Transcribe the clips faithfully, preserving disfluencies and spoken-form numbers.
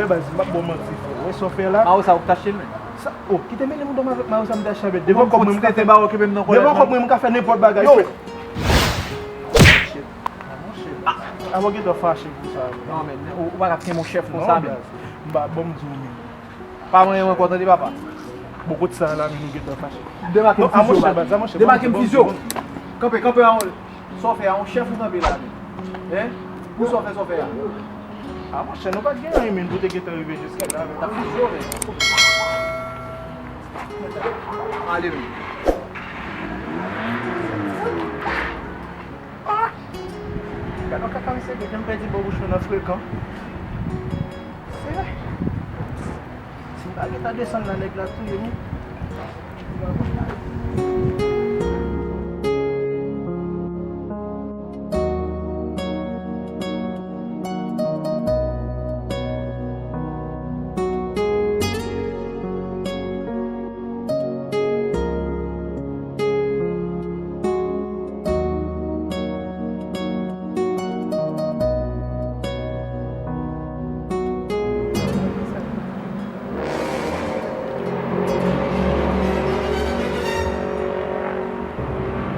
Baz, m p ap ba w manti, frè. Wè sa w fè la? Mayo sa ou k t achte l, men. Sa, oh, kite mele m dòm avèk mayo sa m te achte avè. Devan kòb mwen, m ka fè, devan kòb mwen, m ka fè nenpòt bagay, frè. Ah, monchè. Ah, ah, mwen gentan fache pou sa. Non, men, ou, ou pa ka kenbe yon chèf konsa, men. Non, baz. M pa, bon, m di w, men. Pa manyen mwen kò, tande, papa. Bon, kote sa la, men nou gentan fache. Demake m fizyo, baz. Demake m fizyo. Kanpe, kanpe, a. Sa w fè a, yon chèf ou kanpe la, men? Hein? Pou sa w fè, sa w fè a? Ah, monchè, nou pa t gen anyen, men, pou te gentan rive jiska la, men. T ap fizye w, men. Ale, men. Ah! Gade yon kaka, mesye, gentan pèdi bò bouch mwen nan frekan. Se, si m pa gentan desann la, nèg la touye m.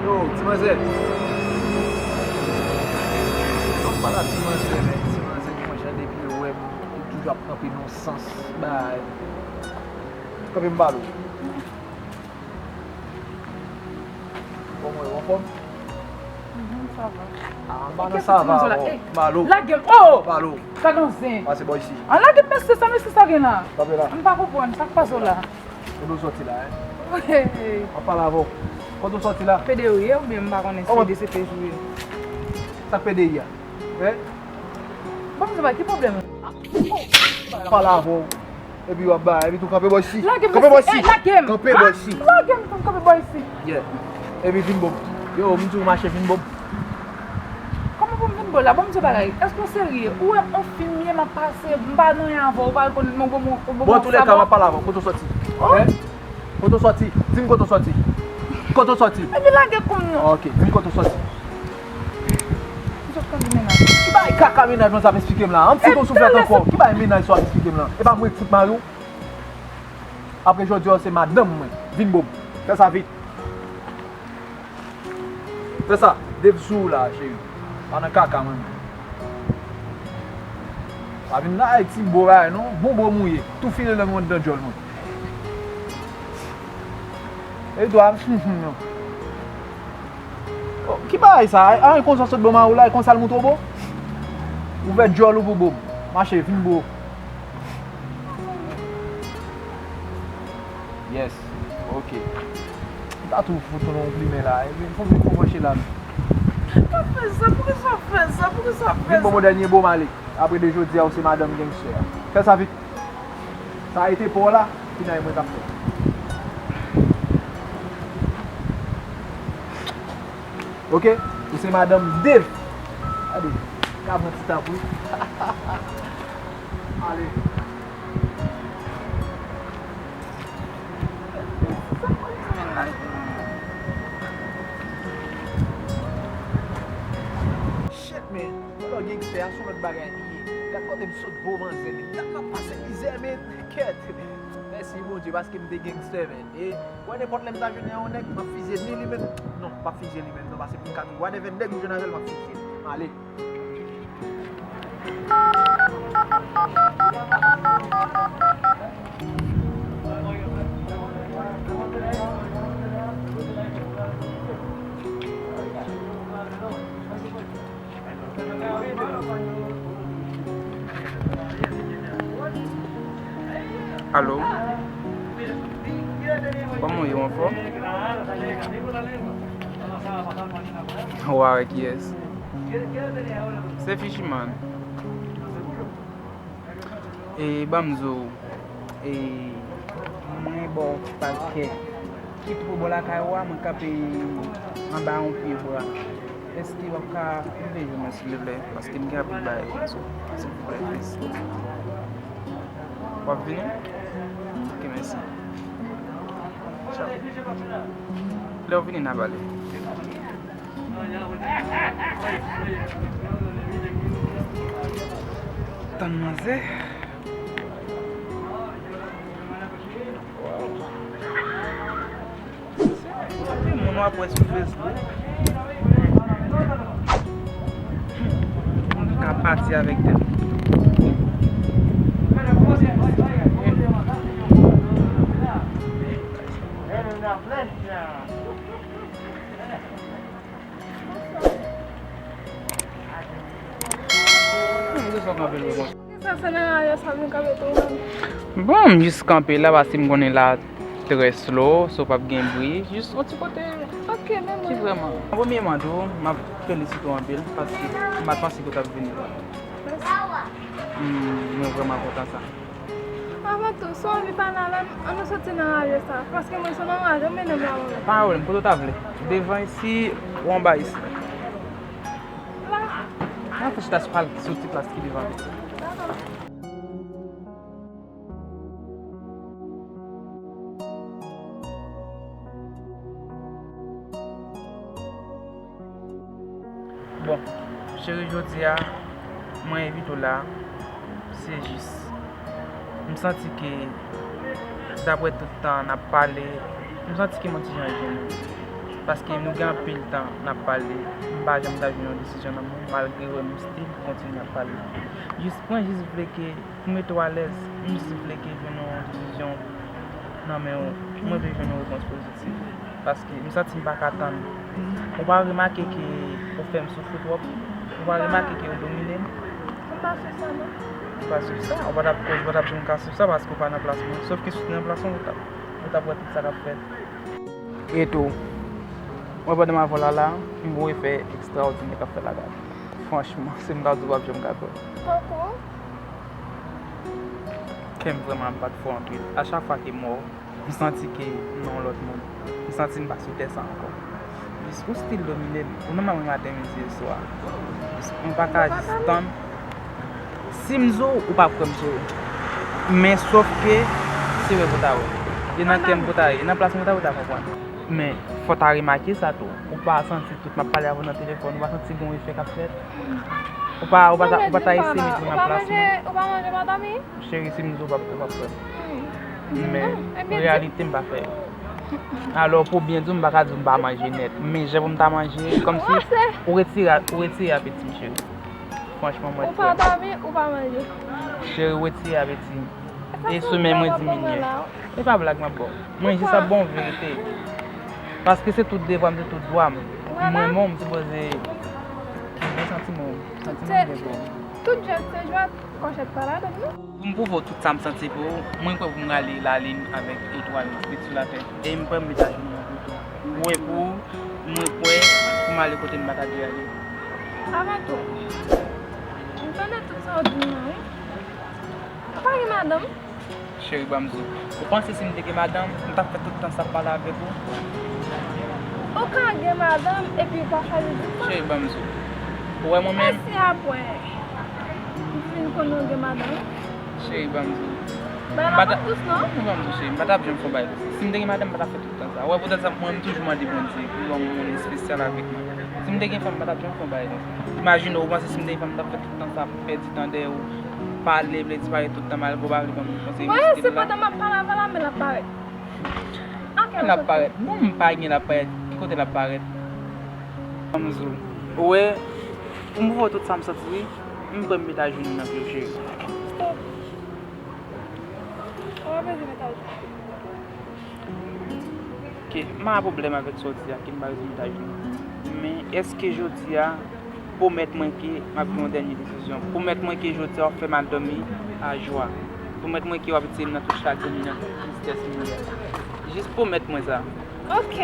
Yo, ti manzè. Ann pale a ti manzè, men ti manzè, yon jan depi l wè m, li toujou ap kanpe nan sans bay. Kanpe m pale w. Kòman w ye, w anfòm? Mhm, sa va. Ah, m pa nan sa va, non. Lage m, oh! Pale w. Sa gen zen. Pase bò isi. An lage m, mesye, sa mesye sa gen la? Kanpe la. M pa konprann, sa k pase w la? Kote w sòti la, hein? An pale avè w. Kote w sòti la? P D I ye oubyen m pa konnen si de se P J ye. Sa k P D I a? Hein? Bon, m di w, ki pwoblèm ou? Pale avè w. Epi w ap bay, epi tou kanpe bò isi. Lage m, kanpe bò isi. Lage m. Kanpe bò isi. Lage m pou m kanpe bò isi. Yeah. Epi vin bò m. Yo, m di w mache vin bò m. Kòman pou m vin bò la? Bon, m di w bagay. Èske w serye? Ou wè yon fim ye m ap pase, m pa nan anyen avè w, ou pa rekonèt mwen, ou bon, ou bon. Bon, antoulèka, m ap pale avè w. Kote w sòti? Hein? Kote w sòti? Di m kote w sòti. Kote w sòti? Epi lage kou m non. Ok, di m kote w sòti. M sot konn di mennaj. Ki bagay kaka mennaj mwen sa ap esplike m la? Ann fouti yon souflèt ankò. Ki bagay mennaj sa w ap esplike m la? E pa mwen k fout mari w? Apre jodi a, w se madanm mwen. Vin bò m. Fè sa vit. Fè sa, Dave sou ou la, cheri. Pa nan kaka, mwen menm. Pa vin la, Ayiti, bo bagay, non. Bon bo mouye. Tou file lang ou anndan djòl mwen. E dwa, non. Oh, ki bagay sa? A, a, konsa sot bo mari w la, e konsa l montre w bo? Ouvè djòl ou pou bo m. Mache, vin bo. Yes. Ok. M ta tou fout ou nan yon plimen la. Ebyen, fò m vin pou panche la. Pa fè sa, poukisa w fè sa? Poukisa w fè sa? Vin ban mwen dènye bo m ale. Apre de jodi a, ou se madanm gangster a. Fè sa vit. Sa rete pa w la, finay mwen k ap fè. Ok? Ou se madanm Dave. Gade, ka pran ti tanp wi. Ale. Shit, man. Alò, gangster a se yon lòt bagay li ye. Gad kote m sot bo manzè, men. Gad m ap pase mizè, men. Kèt. Mèsi, Bondye, paske m te gangster, men. E, wè, nenpòt lè m ta jwenn yon nèg, m ap fizye ni li menm. Non, m p ap fizye li menm, non, paske pou m ka tou whatever nèg m jwenn avè l, m ap fizye l. Ale. Alo? Kòman w ye, w anfòm? Ou avè kiyès? Se Fisherman. E ban m di w, e mwen ba w pakè. Kit pou bò lakay ou a, mwen kanpe anba yon pye bwa. Èske w ap ka rive jwenn mwen, silvouplè? Paske m gen anpil bagay pou m di w. Silvouplè, please. W ap vini? Ok, mèsi. Tchaw. Lè w vini, n a pale. Tann manzè. Apre sou Facebook, m ka pati avèk tèt. Sa se nan radyo sa nou ka mete w menm. Bon, m jis kanpe la, paske m konnen la trè slow, so p ap gen bri. Jis yon ti kote. Ok, men ki mwen vrèman. Premyèman tou, m ap felisite w anpil, paske m pa t panse ke w t ap vini la. Mèsi. Mm, mwen vrèman kontan sa. Avan tou, si w anvi pale avè m, ann nou soti nan radyo sa, paske mwen se nan radyo m mennen m la mwen menm. Pa gen pwoblèm, kote w ta vle. Devan isi, ou anba isi. La. Nan fè chita sou pal-, sou ti plas ki devan li. Dakò. Bon, cheri, jodi a, mwen envite w la, se jis, m santi ke, daprè tout tan n ap pale, m santi ke m yon ti jan jennen. Paske nou gen anpil tan n ap pale, m pa janm ta jwenn yon desizyon nan men w, malgre w wè m still kontinye ap pale. Jis, mwen jis vle ke Pou mete w alèz, m jis vle ke jwenn yon desizyon nan men w. Mwen vle jwenn yon repons pozitif. Paske m santi m pa ka tann. Ou pa remake ke ou fè m soufri twòp? Ou pa remake ke ou domine m? M pa swiv sa, non. Ou pa swiv sa? Ou pa t ap, ou pa t ap janm ka swiv sa paske ou pa nan plas mwen. Sòf ke si w te nan plas mwen, ou t ap, ou t ap wè tout sa k ap fèt. E tou, mwen pandan m avè w la, la, m wè efè ekstraòdinè k ap fèt la, gad. Franchman, si m ta di w, w ap janm ka kwè. Tankou? Kè m vrèman ap bat fò anpil. A chak fwa ke m wè w, m santi ke m nan yon lòt mond. M santi m pa sou tè sa ankò. Jis ou still domine m. Ou nan men mwen maten, midi e swa. Jis m pa ka jis tann. Si m di w, ou p ap kwè m, cheri. Men sòf ke se wè pou w ta wè. E nan kè m pou w ta ye. E nan plas mwen pou w ta wè, w ta konprann. Men fò w ta remake sa tou. Ou pa santi tout m ap pale avè w nan telefòn, ou pa santi gen yon efè k ap fèt? Ou pa, ou pa ta, ou pa ta eseye met mwen nan plas mwen? Ou pa manje, ou pa dòmi? Cheri, si m di w, ou p ap, ou p ap kwè m. Men reyalite, m pa fè yo. Alò, pou byen di w, m pa ka di w m pa manje nèt. Men jan pou m ta manje, kòmsi ou retire, ou retire apeti m, cheri. Franchman, mwen. Ou pa dòmi, ou pa manje. Cheri, ou retire apeti m. E somèy mwen diminye. E pa blag m ap ba w. Mwen jis ap ba w verite. Paske se tout devwa m, se tout dwa m. M renmen w, m sipoze gen santiman w. Santiman m gen pou w. Tout jwèt se jwèt, kòchèt pa ladann, non. Pou m pwouve w tout sa m santi pou ou, mwen kwè pou m rale lalin avèk etwal nan pit sou latè. E m kwè m met ajenou nan pye w tou. Ou wè pou ou, mwen kwè pou m ale kote m pa ta dwe ale. Avan tou, m tande tout sa w di m nan, wi. Ou pa gen madanm? Cheri, ban m di w. Ou panse si m te gen madanm, m t ap fè tout tan sa ap pale avèk ou? Ou ka gen madanm epi ou pa chwazi di m sa? Cheri, ban m di w. Ou wè mwen menm? E si apre m fin konnen w gen madanm? Cheri, ban m di w. Bagay la pa dous, non? Ban m di w, cheri, m pa t ap janm fè yon bagay konsa. Si m te gen madanm, m pa t ap fè tout tan sa. Ou wè, poutèt sa, mwen, m toujou mande Bondye pou l ban m yon moun espesyal avèk mwen. Si m te gen fanm, m pa t ap janm fè yon bagay konsa. Imajine w, ou panse si m te gen fanm, m t ap fè tout tan sa, pèdi tan dèyè w, pale, pledi pale tout tan, malgre w pa vle ban m konsèy. Mwen, se pandan m ap pale avè l la, men l ap parèt. An kè l ap parèt? Non, m pa gen l ap parèt. Ki kote l ap parèt? Ban m di w. Ou wè, pou m pwouve w tout sa m santi, wi, m kwè m met ajenou nan pye w, cheri. Stop. Ou pa bezwen met ajenou. Ok, m pa gen pwoblèm avèk sa w di a, ke m pa bezwen met ajenou. Men, èske jodi a, pwomèt mwen ke m ap gen yon dènye desizyon. Pwomèt mwen ke jodi a w ap fè m al dòmi a jwa. Pwomèt mwen ke w ap retire m nan tout chagren, nan tout tristès m ye a. Jis pwomèt mwen sa. Ok.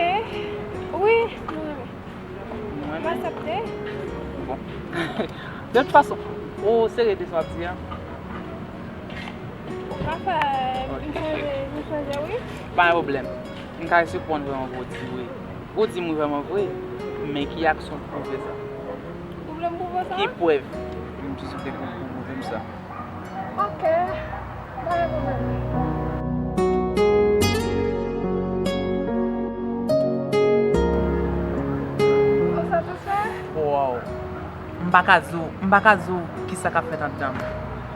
Wi, mwen renmen. Mwen renmen. M aksepte. Bon. De tout fason, ou serye de sa w ap di a? Ou ka fè m chanje, m chanje, wi. Pa gen pwoblèm. M ka resi konprann vrèman vre w di wi. Ou di m wi vrèman vre, men ki aksyon pou pwouve sa? Ou vle m pwouve w sa? Ki prèv? M jis vle pou w pwouve m sa. Ok. Pa gen pwoblèm. Ou satisfè? Wow. M pa ka di w, m pa ka di w kisa k ap fèt anndan m.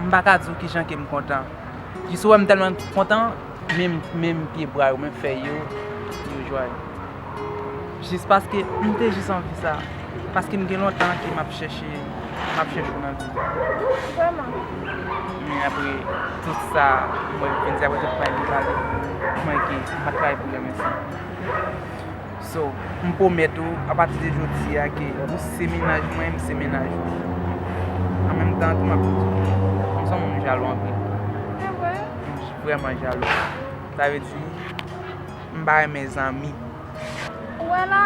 M pa ka di w kijan ke m kontan. Jis ou wè m tèlman kontan, menm, menm pye bra yo, menm fèy yo, yo jwaye. Jis paske m te jis anvi sa. Paske m gen lontan ke m ap chèche, m ap chèche w nan vi m. Vrèman. Men apre tout sa, mwen vin di apre tout pale li pale, mwen ke m pa t pare pou renmen sa. So, m pwomèt ou, apati de jodi a, ke ou se mennaj mwen, m se mennaj ou. An menm tan tou, m ap di w, m se yon moun jalou anpil. Se vre? M vrèman jalou. Sa vle di, m pa renmen zanmi. Ou wè la,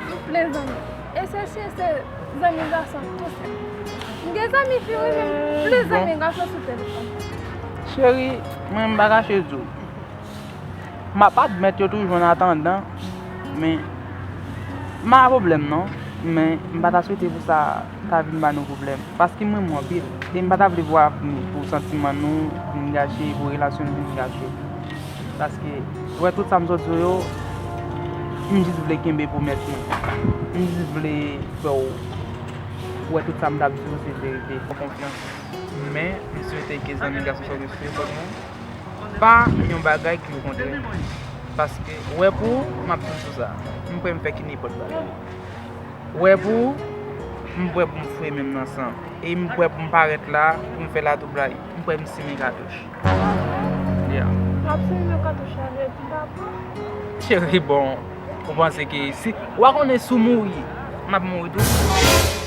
m plen zanmi. E se si se zanmi gason tou sèl. M gen zanmi fi wi, men m plen zanmi gason sou tèt fanm. Cheri, mwen m pa kache di w. M ap admèt yo toujou an atandan, men m pa gen pwoblèm non. Men m pa ta swete pou sa ta vin ba nou pwoblèm. Paske m renmen w anpil. E m pa ta vle pou, pou santiman nou vin gache, pou relasyon nou vin gache. Paske, wè tout sa m sot di w yo, m jis vle kenbe pwomès mwen. M jis vle fè w wè tout sa m t ap di w se verite. Fè w konfyans. Men, m swete ke zanmi gason sa w te sou epòl mwen pa yon bagay ki okontrè. Paske, wè pou ou, m ap toujou sa. M prè m fè ki nenpòt bagay. Wè pou ou, m prè pou m fouye men m nan san. E m prè pou m parèt la, pou m fè latwoublay. M prè m simen katouch. Yeah. M ap simen katouch la, vle di papa. Cheri, bon, ou panse ke si, w a konnen si w mouri, m ap mouri tou.